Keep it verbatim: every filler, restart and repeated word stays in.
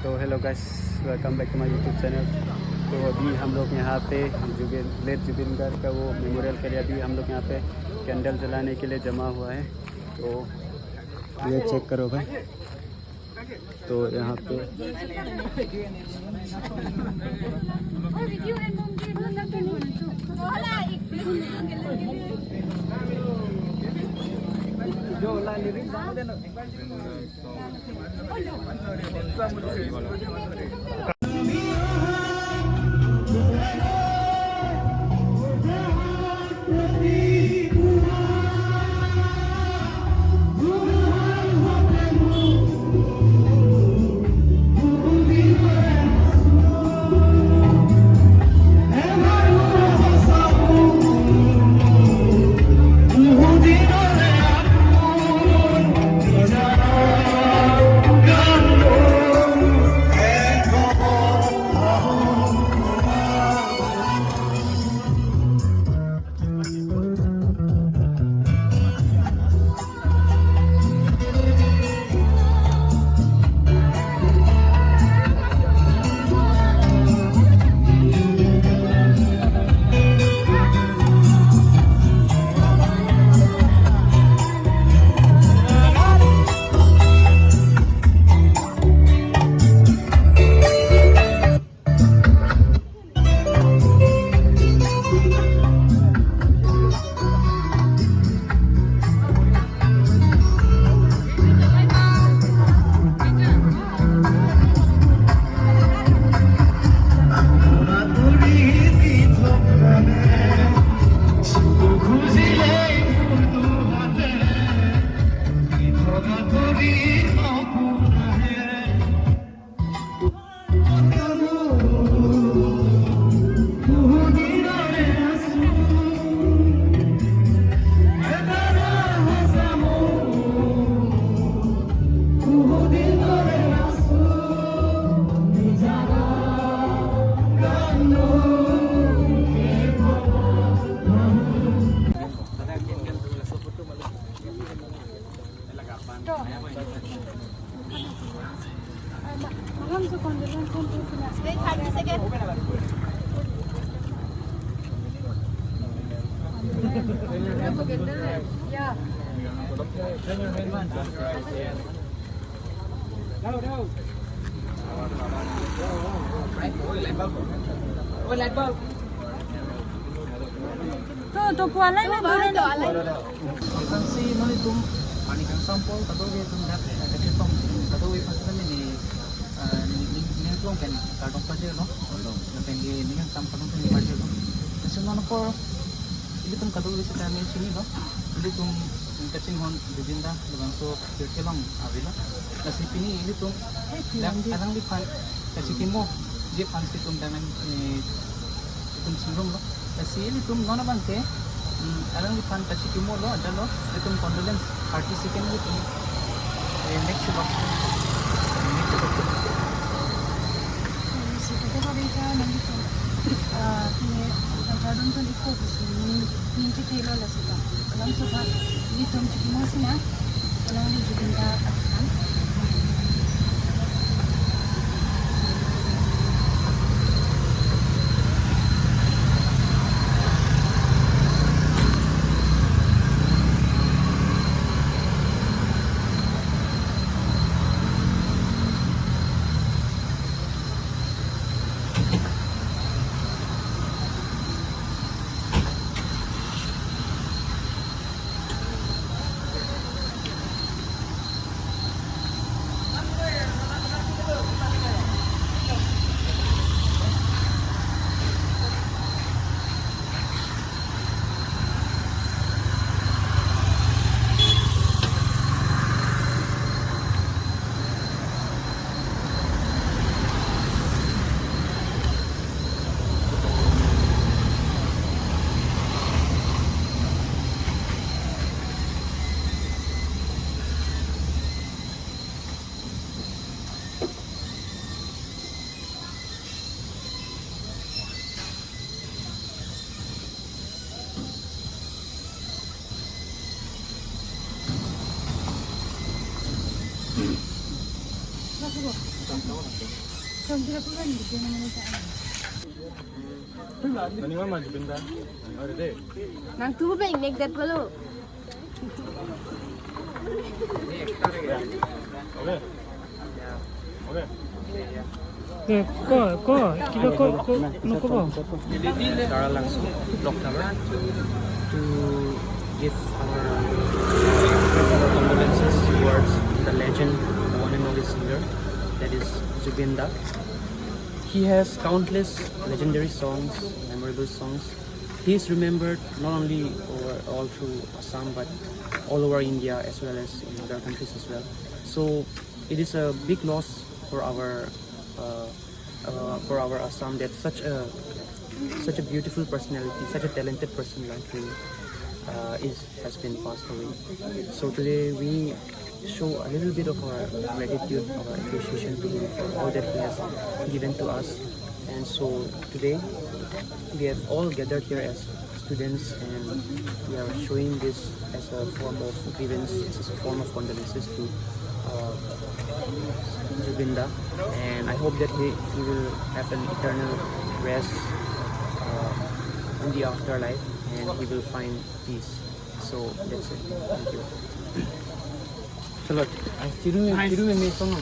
तो hello guys, welcome back to my YouTube channel। तो अभी हम लोग यहाँ पे जुबिन, लेट जुबिन गार्ग का वो मेमोरियल के लिए अभी हम लोग यहाँ पे कैंडल जलाने के लिए जमा हुआ है। तो ये चेक करो भाई, तो यहाँ पे To, to, pualai na, pualai na. Kan si malitum ani kan sampel kadokave atum dak, eh, kachetong kadokave aphan neli, eh, neli, neli, neli tong pen kardom pajirlo. Lapen ke neli kan sampel tong pen pajirlo. Lasi non apor ilitum kadokave seta neli chinilo. Ilitum kachinghon Zubeen da labangso pirthe along avelo. Lasi pini ilitum dak alangliphan kachikimoji aphan si itum dak nang, eh, itum chingrumlo. Lasi ilitum non abangke, mm, alangliphan kachikimolo, ajatlo, itum condolence party si ken ilitum, eh, make sure. Lasi kado kave ta nanglitum, ah, pini, ah, kardom tun ikko pusi ning, ning chethelo lasi ta. Alam soba, ilitum chikimo sina, alangli Zubeen da aphan. Nang tuh bang nek dat palo. Okay. Okay. Eh, ko, ko, kilo ko, ko, no ko ba? Taralangso, Block Tower, to give our, uh, express our condolences towards the legend, the one and only singer, that is Zubeen Da. He has countless legendary songs, memorable songs. He is remembered not only over, all through Assam, but all over India as well as in other countries as well. So it is a big loss for our, uh, uh, for our Assam that such a, such a beautiful personality, such a talented person like him, uh, is, has been passed away. So today we show a little bit of our gratitude, our appreciation to him for all that he has given to us. And so today we have all gathered here as students, and we are showing this as a form of grievance, as a form of condolences to, uh, Zubeen Da. And I hope that he, he will have an eternal rest, uh, in the afterlife, and he will find peace. So that's it. Thank you. Chalo, ai, chiru me, chiru me, me song ma.